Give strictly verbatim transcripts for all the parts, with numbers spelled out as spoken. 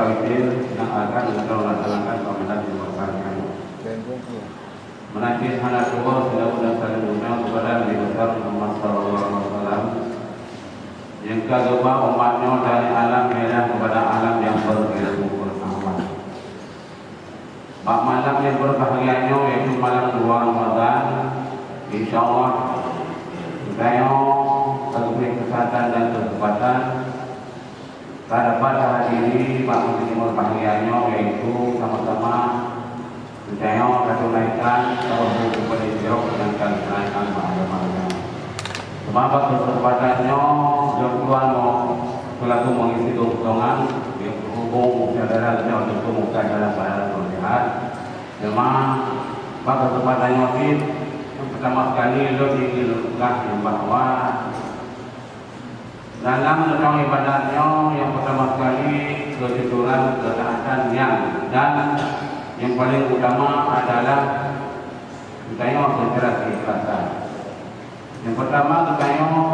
Kawin nyang akan geutanyoe laksanakan pada malam Jumat nyoe. Meunan cit hana tuwoe seulaweuet dan saleuem geutanyoe keupada Nabi Besar Muhammad sallallahu alaihi wasallam, nyang ka geuba umat nyoe dari alam merah keupada alam nyang beureukat Muhammad. Bak malam nyang beubahgia nyoe, yaitu malam dua Ramadan, insya Allah, geutanyoe ka geubri keuseuhatan dan keuseumpatan ka dapat tahadiri bak majelis beubahgia nyoe, yaitu sama-sama geutanyoe ka tunaikan saboh rukun iman nyang ka geutunaikan bak agama nyoe. Teuma bak keuseumpatan nyoe, lôn tuan mo-, seulaku meungisi keutongan, nyang teuhubung syedara geutanyoe teungku Musa dalam keadaan sehat. Teuma bak keuseumpatan nyoe cit, nyang peurtama sekali lôn ingin lôn peugah nyan bahwa dalam geutanyoe ibadat nyoe nyang peurtama sekali keujujuran, keutaatan nyan, dan nyang paleng utama adalah geutanyoe seucara keikhlasan. Nyang peurtama, geutanyoe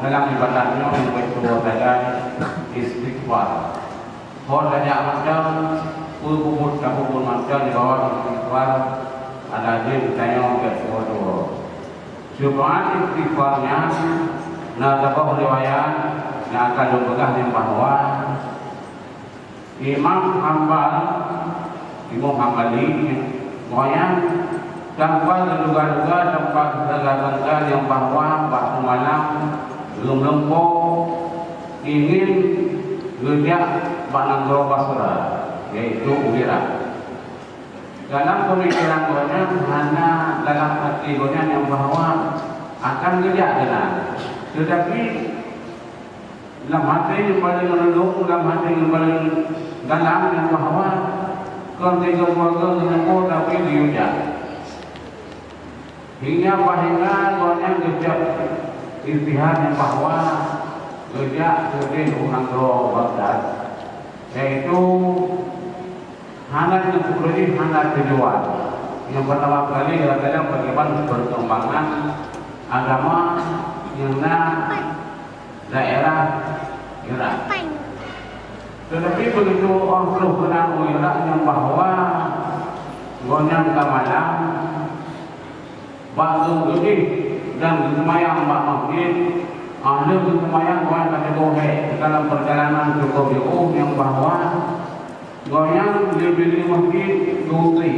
dalam ibadat nyoe nyang beutôi sagai istighfar. Ho tajak mantong, peue buet tapeubuet mantong di bawah istighfar, adak jih geutanyoe bék tuwoe-tuwoe. Seumangat istighfar nyan, na saboh riwayat nyang akan lôn peugah nyan bahwa Imam Hambal, Imam Hambali, gobnyan tanpa geuduga-duga, tanpa geusangka-sangka nyang bahwa bak seumalam geumeulumpoe ingin geujak bak nanggroe Basra, yaitu u Irak. Dalam peumikiran gobnyan hana dalam até gobnyan nyang bahwa akan geujak keunan. Teutapi, lam até nyang paleng reunong, lam até nyang paleng dalam nyang bahwa kon tinggai keuluwarga ngon nanggroe, tapi geuyue jak. Hingga bahingga gobnyan geucok istihad nyang bahwa geujak keudeh u nanggroe Baghdad, yaitu hana teupeureuji, hana tujuan. Nyang peurtama kali gata-gata bagaimana perkembangan agama nyang na daerah Irak. Teutapi begitu óh troh keunan u Irak nyang bahwa gobnyan ka malam, bak geujak dan geuseumayang bak masjid, óh lheueh geuseumayang gobnyan ka teuboh hék dalam peurjalanan cukôp jiôh nyang bahwa gobnyan leubeh masjid geuusé,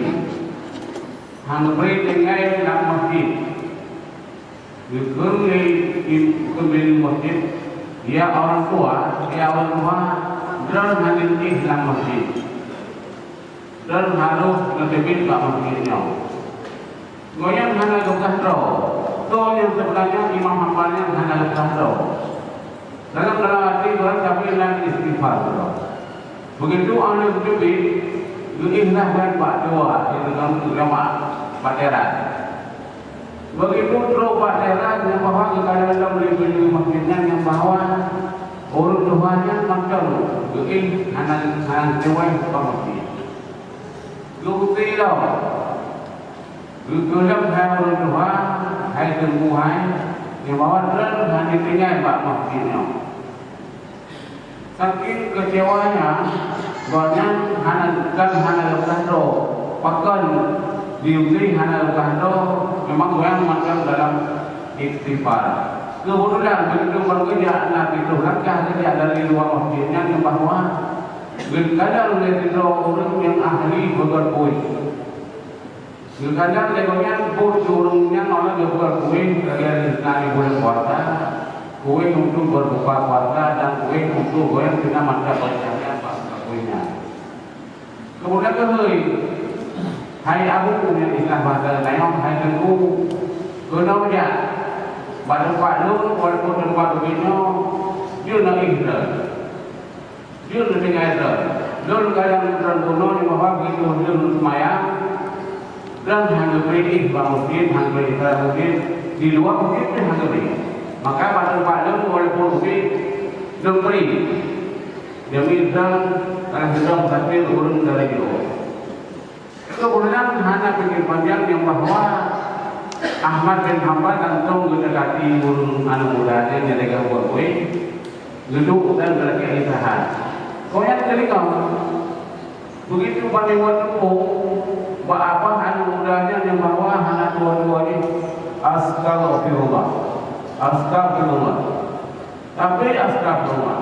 hana geubri tinggai lam masjid. Geukheun lé im-, keumimpén masjid, "Ya orang tua, ya orang tua, droeneuh hana éh lam masjid. Droeneuh harôh neuteubiet bak masjid nyoe." Gobnyan hana geupeugah droe. Toh nyang seubeunajih Imam Hambal nyan hana geupeugah droe. Dalam, dalam até gobnyan tapi na istighfar keudroe. Begitu óh lheueh geuteubiet, geuéh lah gobnyan bak dua, iaitu lam, lam bak teras. Begitu trok bak teras nyang bahwa geukalon lom lé bineuk masjid nyan nyang bahwa ureueng tuha nyan mantong geuéh hana, hana geutuwéh bak masjid. Geuusé lom. Geupeuleueh hai ureueng tuha, hai teungku hai, nyang bahwa droeneuh hana tinggai bak masjid nyoe. Saking keucewanya, gobnyan hana, kan hana geupeugah droe, pakon diusé hana geupeugah droe, memang gobnyan mantong dalam istighfar. Keubeutulan begitu ban geujak na siplôh langkah geujak dari luwa masjid nyan nyang bahwa geukalon lé sidroe ureueng nyang ahli beugöt kueh. Geukalon lé gobnyan buet keu ureueng nyan, óh lheueh geupeugah kueh lagèe na di buleuen puasa, kueh untuk berbuka puasa dan kueh untuk gobnyan keunan mantong peucaya bak kueh nyan. Keumudian geuhôi, "Hai Abu," nyan istilah bahasa geutanyoe, "hai Teungku, keunoe jak bak teumpat lôn, walaupun teumpat ubit nyoe jeuet na éh droe." Jeuet neutinggai droe. Lôn kalon droe bunoe nyoe bahwa begitu lôn seumayang, droe hana geubri éh bak masjid, hana geubri éh bak masjid, di luwa masjid pih hana geubri. Maka bak teumpat lôn walaupun ubit, lôn bri. Demi droe, karena droe meusapeue ureueng dari jroh. Keumudian hana pikir panjang nyang bahwa Ahmad bin Hambal langsông geudeukati ureueng aneuk muda nyan nyang lagèe buet kueh, geuduek dan geulakèe istirahat. Konyang teulinga, begitu banding watée bak abah aneuk muda nyan nyang bahwa hana dua-dua jih, "Astagfirullah, astagfirullah, tapi astagfirullah."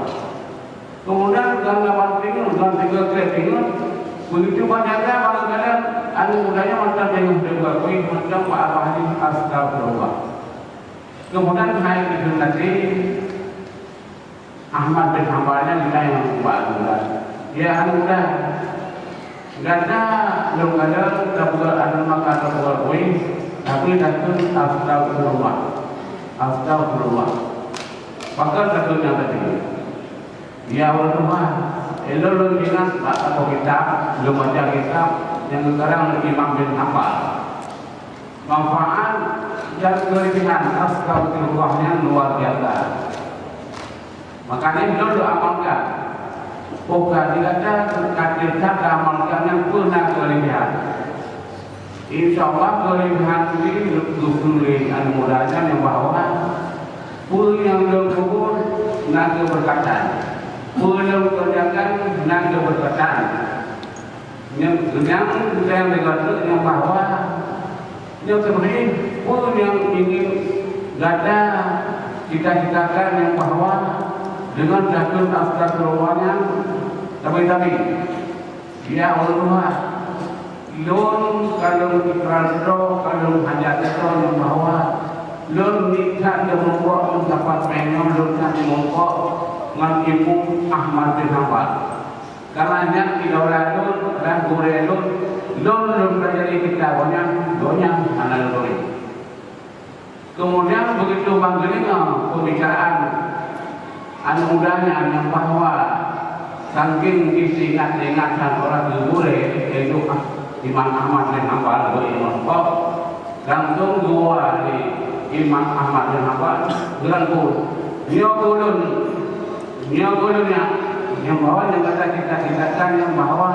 Kemudian dan lawan pingut dan tiga kali pingut, begitu banyak barangkadan aneuk muda nyan mantong tengok deungon kuih mantong bak abah jih, "Astagfirullah." Kemudian hai itu nanti Ahmad bin Hambal nyan ditanyong ubak aneuk muda, "Ya aneuk muda, gata lôn kalon tapeugah aneuk maka tapeugah kuih, tapi takheun astagfirullah, astagfirullah. Pakon takheun nyang tadi?" "Ya Allah Tuhan, ilôn lôn ingat bak saboh kitab, lôn baca kitab nyang geukarang lé Imam bin Hambal. Manfaat dan keulebihan astagfirullah nyan luar biasa. Makanya lôn lôn amalkan. Bukan dikata kata amalkan nyan peue na keulebihan." Insya Allah keulebihan jih geukheun lé aneuk muda nyan nyang bahwa peue nyang lôn peubuet na keubeureukat, peue lôn keureujakan na keubeureukat. Nyang, nyang geupeugah lé gata nyang bahwa nyoe teubiet peue nyang ingin gata cita-citakan nyang bahwa deungon takheun astagfirullah nyan tabi-tabi. Ya Allah, lôn ka lôn ikrar droe, ka lôn hajat droe nyang bahwa lôn mita lôn muphom lôn dapat péng nyoe lôn ka muphom ngon Imam Ahmad bin Hambal. Karena nyan idola lôn dan gurée lôn, lôn lôn pelajari kitab gobnyan, gobnyan hana lôn turi. Kemudian begitu ban geudeungoe pembicaraan aneuk muda nyan nyang bahwa saking jih ingat-ingat nyan orang geugurée, yaitu Imam Ahmad bin Hambal, geuimam kok, langsung geuwoe lé Imam Ahmad bin Hambal, geurangkul, "Nyoe ulôn, nyoe ulôn nyan, nyang bahwa nyang gata cita-citakan nyang bahwa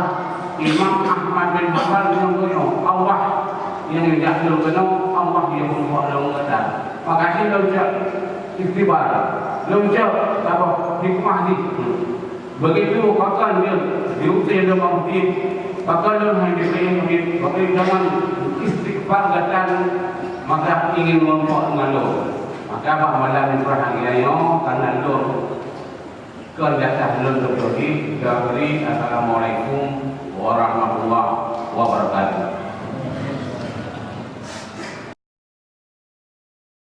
Imam Ahmad bin Hambal nyoe geuh nyoe, Allah nyang jak lôn keunoe, Allah nyang peubuet lôn gata." Maka jih lôn cok ikhtibar, lôn cok saboh hikmah jih. Begitu pakon jeuet diusé lôn bak masjid, pakon lôn hana jipeuingat masjid, pakon jangan istighfar gata maka ingin meurumpok ngon lôn. Maka bak malam nyoe peuhang nyoe karena lôn kon gata lôn beutôi jih, gauri assalamualaikum warahmatullahi wabarakatuh.